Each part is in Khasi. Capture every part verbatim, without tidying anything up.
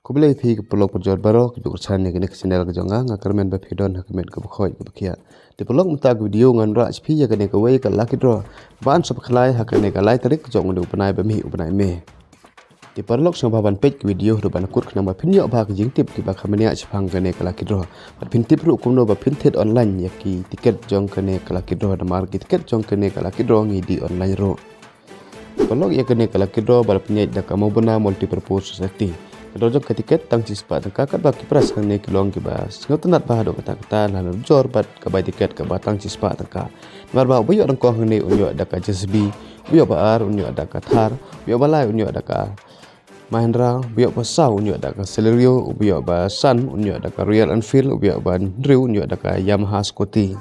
Khublei phi ki paralok parajor baroh kiba kyrchan ïa kane ka channel ka jong nga, nga kyrmen ba phi don ha ka met kaba khoit kaba khiah. Te paralok, mynta ka video ngan wanrah sha phi ïa kane kawei ka lucky draw ban sa pynkhlan ha kane ka lai tarik ka jong une u bnai ba mih, u bnai May. Te paralok, sngewbha ban peit ka video haduh ban kut khnang ba phin ïoh bha ki jingtip kiba kham bniah shaphang kane ka lucky draw. Bad phin tip ruh kumno ba phin thied online ïa ki tiket jong kane ka lucky draw, namar ki tiket jong kane ka lucky draw ngi die online ruh. Te paralok, ïa kane ka lucky draw ba la pynïaid da ka Mawbynna Multipurpose Society. Ka dor jong ka tiket tang shispah tyngka, katba ki prize hangne ki long kiba sngewtynnat bha haduh katta katta, la nujor bad ka bai tiket kaba tang shispah tyngka. Namar ba uba ïoh nyngkong hangne un ïoh da ka J C B, uba ïoh ba ar un ïoh da ka Thar, uba ïoh ba lai un ïoh da ka Mahindra, uba ïoh ba saw un ïoh da ka Celerio, uba ïoh ba san un ïoh da ka Royal Enfield, uba ïoh ba hynriew un ïoh da ka Yamaha scooty.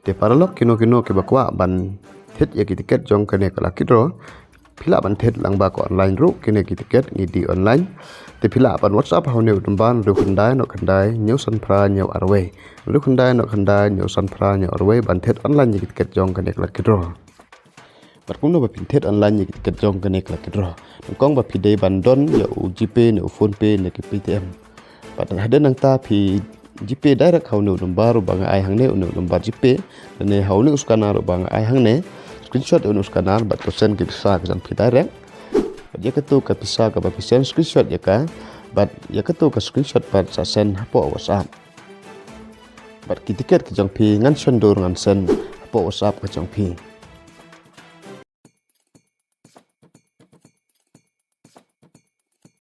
Te paralok, kino kino kiba kwah ban thied ïa ki tiket jong kane ka lucky draw, phi lah ban thied lyngba ka online ruh, kine ki tiket ngi die online. Te phi lah ban WhatsApp ha une u number: hynriew khyndai, hynñiew khyndai, hynñiew san phra, hynñiew ar wei. Hynriew khyndai, hynñiew khyndai, hynñiew san phra, hynñiew ar wei ban thied online ïa ki tiket jong kane ka lucky draw. Bad kumno ba phin thied online ïa ki tiket jong kane ka lucky draw? Nyngkong ba phi dei ban don ïa u GPay ne u PhonePe ne ki Paytm. Bad hadien nangta phi GPay direct ha une u number uba nga ai hangne, une u number GPay, lane ha une u scanner uba nga ai hangne. Screenshot ïa une u scanner bad to send ki pisa ka jong phi direct. Bad ïa katu ka pisa kaba phi send, screenshot ïa ka, bad ïa katu ka screenshot pat sa send hapoh WhatsApp. Bad ki tiket ki jong phi ngan shon dur, ngan send hapoh WhatsApp ka jong phi.